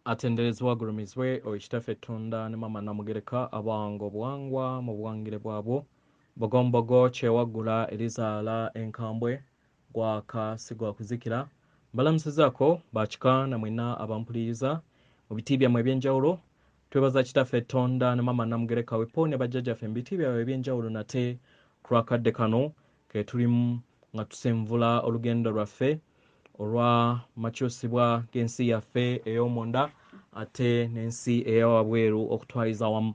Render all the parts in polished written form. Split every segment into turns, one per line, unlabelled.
Atenderezebwa agulumizibwe oyo Kitaffe Ttunda ne Maama Namugereka abawanga obuwangwa mu buwangire bwabwo. Bogombogo kyewaggula erizaala enkambwe gwaka si gwa kuzikira. Mbalamusizaako bakika na mwenna abampuliriza mu biti byammwe eby'enjawulo. Twebaza Kitaffe Tonda ne Maama Namugereka wepo ne bajjajjaffe mu biti byabwe eby'enjawulo nate ku lw'akadde kano ke tulimu nga tusenvula olugendo lwaffe olwa makyusibwa g'ensi yaffe ey'omunda ate n'ensi ey'awabweru okutwaliza awamu.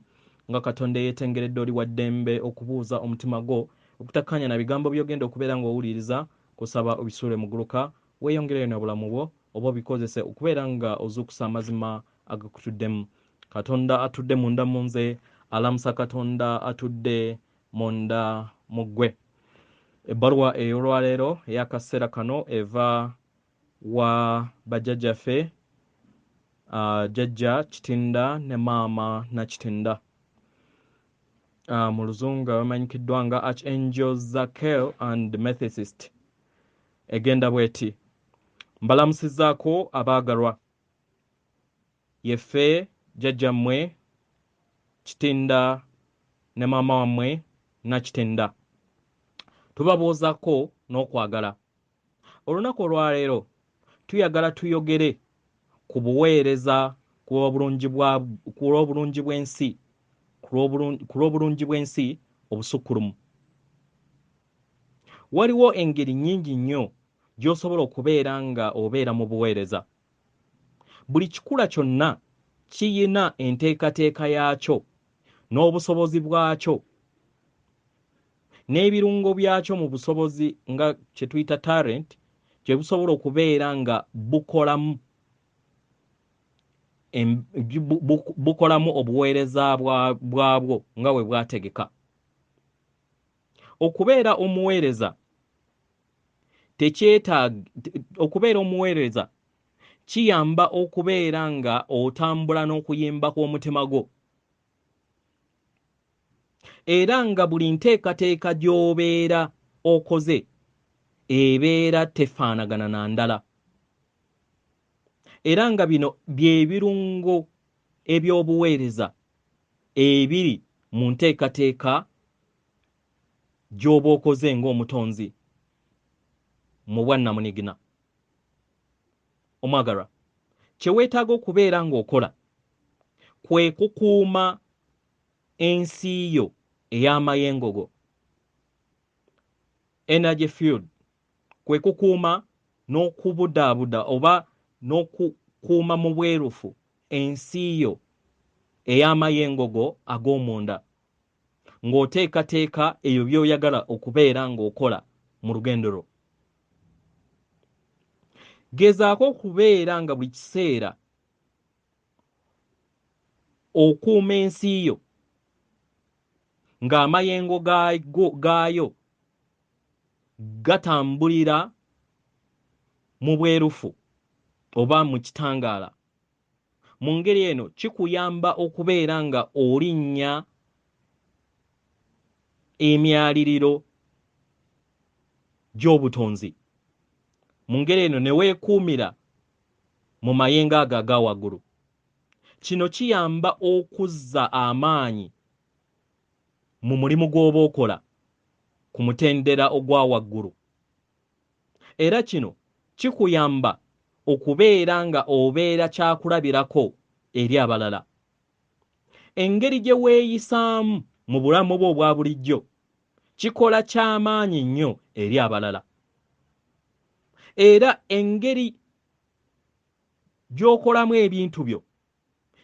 Nga Katonda eyeetengeredde oli wa ddembe okubuuza omutima gwo okutakkaanya na bigambo by'ogenda okubeera ng'owuliriza, kusaba obisuule muguluka weeyongereyo n'obulamu bwo oba obikozese okubeera nga ozuukusa amazima agakutuddemu. Katonda atudde munda mu nze alamusa Katonda atudde munda mu ggwe. Ebbaluwa ey'olwaleero ey'akaseera kano eva wa bajjajjaffe jjajja Kitinda ne maama Nakitinda. Mu Luzungu bamanyikiddwa nga Archangel Zakel and Methysist. Egenda bw'eti: Mbalamusizzaako abaagalwa. Yeffe jjajjammwe Kitinda ne maama wammwe Nakitinda. Tubabuuzaako n'okwagala. Olunaku olwaleero tuyagala tuyogere ku buweereza ku lw'obulungi bw'ensi, ku lw'obulungi bw'ensi obusukkulumu. Waliwo engeri nnyingi nnyo gy'osobola okubeera nga obeera mu buweereza. Buli kikula kyonna kiyina enteekateeka yaakyo n'obusobozi bwakyo n'ebirungo byakyo mu busobozi nga kye tuyita talent kye busobola okubeera nga bukolamu obuweereza bwabwo nga bwe bwategeka. Okubeera omuweereza okubeera omuweereza kiyamba okubeera nga otambula n'okuyimba kw'omutima gwo. Era nga buli nteekateeka gy'obeera okoze ebeera tefaanagana na ndala. Era nga bino bye birungo eby'obuweereza ebiri mu nteekateeka gy'oba okoze ng'omutonzi mu bwannamunigina. Omwagalwa, kye weetaaga okubeera ng'okola kwe kukuuma ensi yo ey'amayengo go, energy field, kwe kukuuma n'okubudaabuda oba n'okukuuma mu bwerufu ensi yo ey'amayengo go ag'omunda ng'oteekateeka ebyo by'oyagala okubeera ng'okola mu lugendo lwo. Gezaako okubeera nga buli kiseera okuuma ensi yo ng'amayengo gaayo gatambulira mu bwerufu oba mu kitangaala. Mu ngeri eno kikuyamba okubeera nga olinnya emyaliriro gy'obutonzi. Mu ngeri eno ne weekuumira mu mayengo ago aga waggulu. Kino kiyamba okuzza amaanyi mu mulimu gw'oba okola ku mutendera ogwa waggulu. Era kino kikuyamba okubeera nga obeera kyakulabirako eri abalala. Engeri gye weeyisaamu mu bulamu bwo obwa bulijjo kikola ky'amaanyi nnyo eri abalala. Era engeri gy'okolamu ebintu byo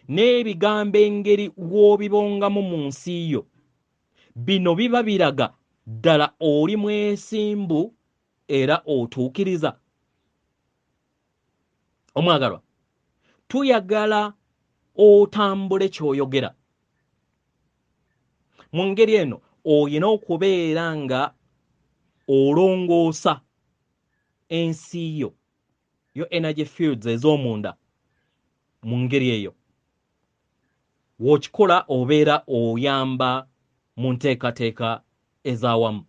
n'ebigambo engeri w'obibongamu mu nsi yo, bino biba biraga ddala oli mwesimbu era otuukiriza. Omwagalwa, tuyagala otambule ky'oyogera. Mu ngeri eno olina okubeera nga olongoosa ensi yo, yo energy fields ez'omunda. Mu ngeri eyo w'okikola obeera oyamba mu nteekateeka ez'awamu.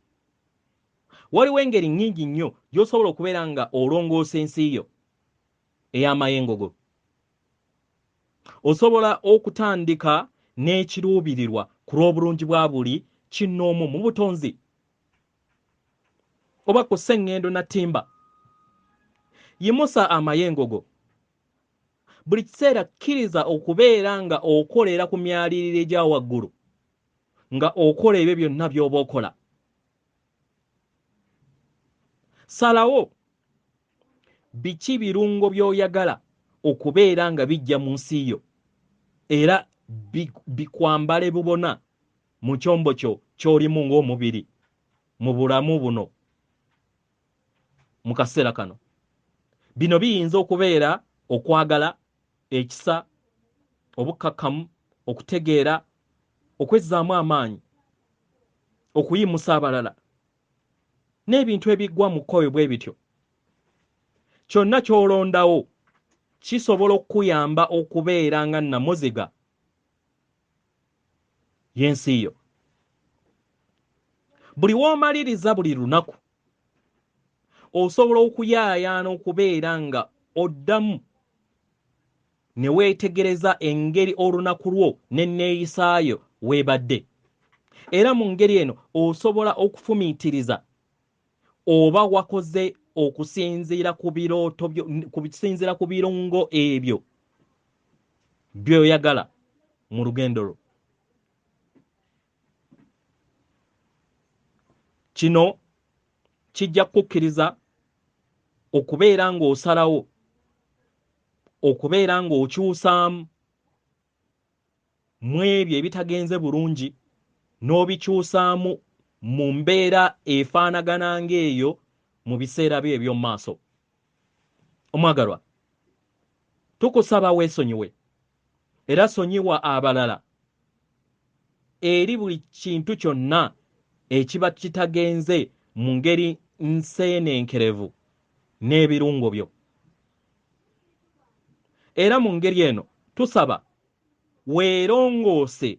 Waliwo engeri nnyingi nnyo gy'osobola okubeera nga olongoosa ensi yo ey'amayengo go. Osobola okutandika n'ekiruubirirwa ku lw'obulungi bwa buli kinnoomu mu butonzi oba ku sseŋŋendo na ttimba. Yimusa amayengo go. Buli kiseera kkiriza okubeera nga okolera ku myaliiriro egya waggulu nga okola ebyo byonna by'oba okola. Salawo biki birungo by'oyagala okubeera nga bijja mu nsi yo era bikwambale bubona mu kyombo kyo ky'olimu ng'omubiri mu bulamu buno mu kaseera kano. Bino biyinza okubeera okwagala, ekisa, obukkakkamu, okutegeera, okwezzaamu amaanyi, okuyimusa abalala n'ebintu ebigwa mu kkowe bwe bityo. Kyonna ky'olondawo kisobola okukuyamba okubeera nga nnamuziga y'ensi yo. Buli w'omaliriza buli lunaku osobola okuyaayaana okubeera nga oddamu ne weetegereza engeri olunaku lwo n'enneeyisaayo weebadde. Era mu ngeri eno osobola okufumiitiriza oba wakoze okusinziira ku birooto byo, kusinziira ku birungo ebyo by'oyagala mu lugendo lwo. Kino kijja kukukkiriza okubeera ng'osalawo okubeera ng'okyusaamu mu ebyo ebitagenze bulungi n'obikyusaamu mu mbeera efaanagana ng'eyo mu biseera byo eby'omu maaso. Omwagalwa, tukusaba weesonyiwe era sonyiwa abalala eri buli kintu kyonna ekiba kitagenze mu ngeri nseenenkerevu n'ebirungo byo. Era mu ngeri eno tusaba weerongoose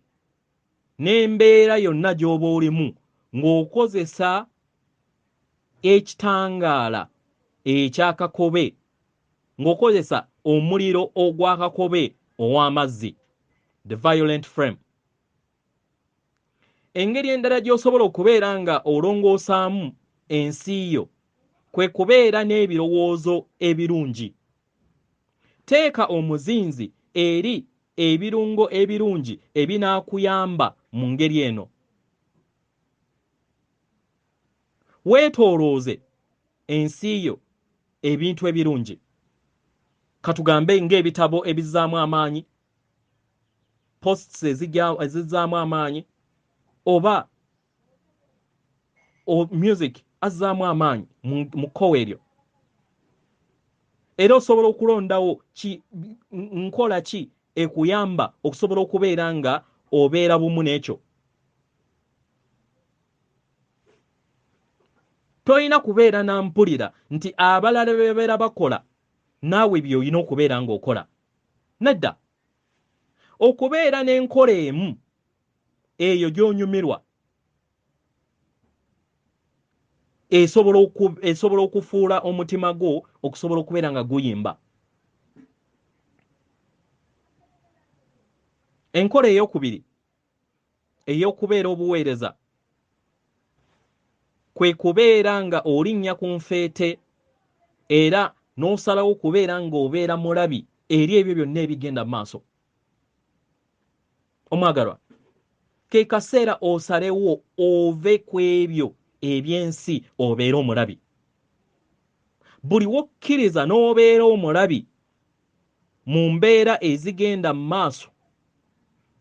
n'embeera yonna gy'oba olimu ng'okozesa ekitangaala ekyakakobe, ng'okozesa omuliro ogwakakobe ow'amazzi, the violent flame. Engeri endala gy'osobola okubeera nga olongoosaamu ensi yo kwe kubeera n'ebirowoozo ebirungi. Teeka omuzinzi eri ebirungo ebirungi ebinaakuyamba mu ngeri eno. Weetoolooze ensi yo ebintu ebirungi, katugambe ng'ebitabo ebizzaamu amaanyi, posts ezizzaamu amaanyi oba music azzaamu amaanyi mu kkowe eryo. Era osobola okulondawo nkola ki ekuyamba okusobola okubeera nga obeera bumu n'ekyo. Tolina kubeera na mpulira nti abalala bye babeera bakola naawe by'olina okubeera ng'okola. Nedda. Okubeera n'enkola emu eyo gy'onyumirwa esobola okufuula omutima gwo okusobola okubeera nga guyimba. Enkola ey'okubiri ey'okubeera obuweereza kwe kubeera nga olinnya ku nfeete era n'osalawo okubeera ng'obeera mulabi eri ebyo byonna ebigenda mu maaso. Omwagalwa, ke kaseera osalewo ove ku ebyo eby'ensi obeere omulabi. Buli w'okkiriza n'obeera omulabi mu mbeera ezigenda mu maaso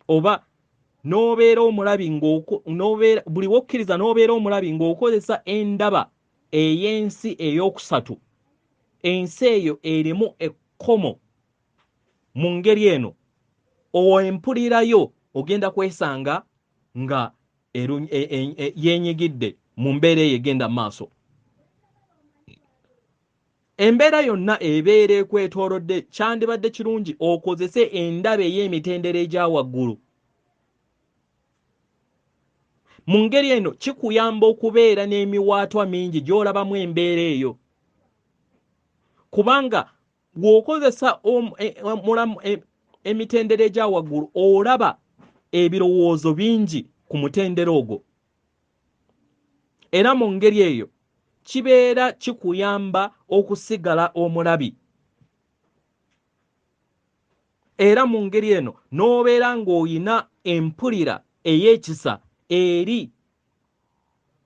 oba n'obeera omulabi ng'obeera buli w'okkiriza n'obeera omulabi ng'okozesa endaba ey'ensi ey'okusatu, ensi eyo erimu ekkomo. Mu ngeri eno empulirayo ogenda kwesanga nga yeenyigidde mu mbeera eyo egenda mu maaso. Embeera yonna ebeera ekwetoolodde kyandibadde kirungi okozese endaba ey'emitendera egya waggulu. Mu ngeri eno kikuyamba okubeera n'emiwaatwa mingi gy'olabamu embeera eyo, kubanga bw'okozesa emitendera egya waggulu olaba ebirowoozo bingi ku mutendera ogwo. Era mu ngeri eyo kibeera kikuyamba okusigala omulabi. Era mu ngeri eno n'obeera ng'oyina empulira ey'ekisa eri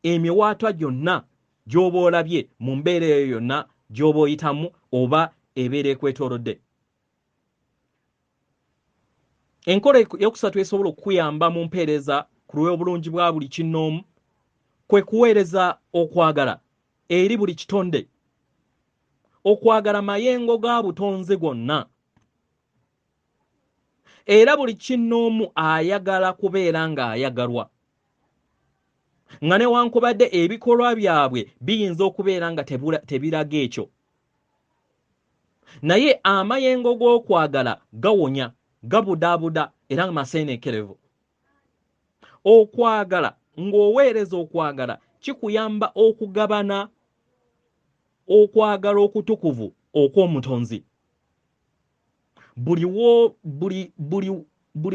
emiwaatwa gyonna gy'oba olabye mu mbeera eyo yonna gy'oba oyitamu oba ebeera ekwetoolodde. Enkola eyokusatu esobola okukuyamba mu mpeereza ku lw'obulungi bwa buli kinnoomu kwe kuweereza okwagala eri buli kitonde. Okwagala mayengo ga butonzi gwonna. Era buli kinnoomu ayagala kubeera ng'ayagalwa. Nga newankubadde ebikolwa byabwe biyinza okubeera nga tebiraga ekyo. Naye amayengo g'okwagala gawonya, gabudaabuda era maseeneekerevu. Okwagala ng'oweereza okwagala kikuyamba okugabana okwagala okutukuvu okw'omutonzi. Buli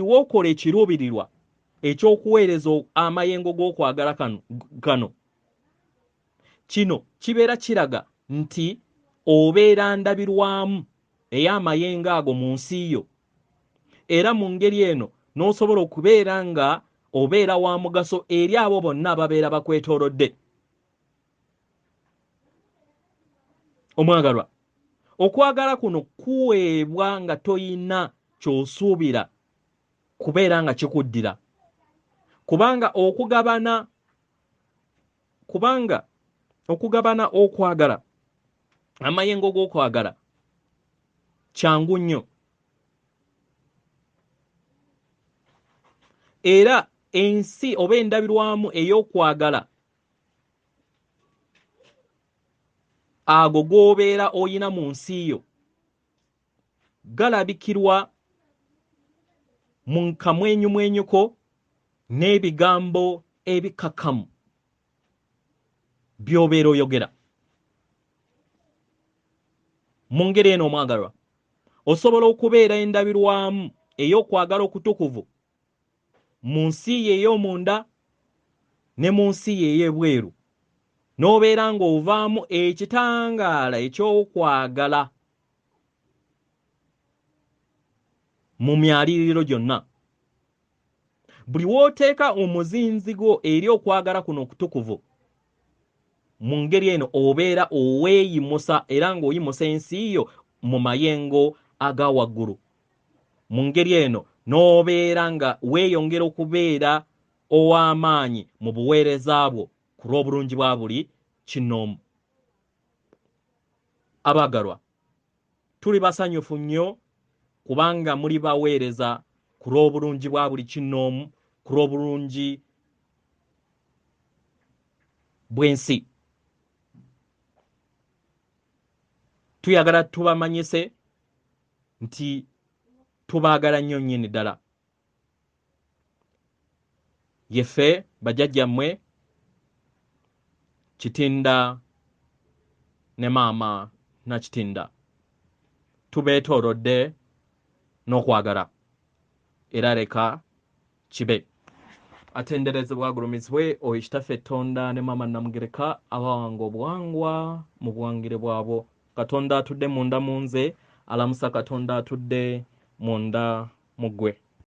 w'okola ekiruubirirwa eky'okuweereza amayengo g'okwagala kano, kino kibeera kiraga nti obeera ndabirwamu ey'amayengo ago mu nsi yo. Era mu ngeri eno n'osobola okubeera nga obeera wa mugaso eri abo bonna ababeera bakwetoolodde. Omwagalwa, okwagala kuno kuweebwa nga toyina ky'osuubira kubeera nga kikuddira. Kubanga okugabana okwagala, amayengo g'okwagala kyangu nnyo. Era ensi oba endabirwamu ey'okwagala ago g'obeera oyina mu nsi yo galabikirwa mu kamwenyumwenyuko n'ebigambo ebikakkamu by'obeera oyogera. Mu ngeri eno omwagalwa osobola okubeera endabirwamu ey'okwagala okutukuvu mu nsi ye ey'omunda ne mu nsi ye ey'ebweru, n'obeera ng'ovaamu ekitangaala eky'okwagala mu myaliriro gyonna. Buli w'oteeka omuzinzi gwo eri okwagala kuno okutukuvu, mu ngeri eno obeera oweeyimusa era ng'oyimusa ensi yo mu mayengo aga waggulu. Mu ngeri eno n'obeera nga weeyongera okubeera ow'amaanyi mu buweereza bwo ku lw'obulungi bwa buli kinnoomu. Abaagalwa, tuli basanyufu nnyo kubanga muli baweereza ku lw'obulungi bwa buli kinnoomu, ku lw'obulungi bw'ensi. Tuyagala tubamanyise nti tubaagala nnyo nnyini ddala. Yeffe bajjajjammwe Kitinda ne maama Nakitinda tubeetoolodde n'okwagala era leka kibe. Atenderezebwa agulumizibwe oyo Kitaffe Ttonda ne maama Namugereka abawanga obuwangwa mu buwangire bwabwo. Katonda atudde munda mu nze alamusa Katonda atudde munda mu ggwe.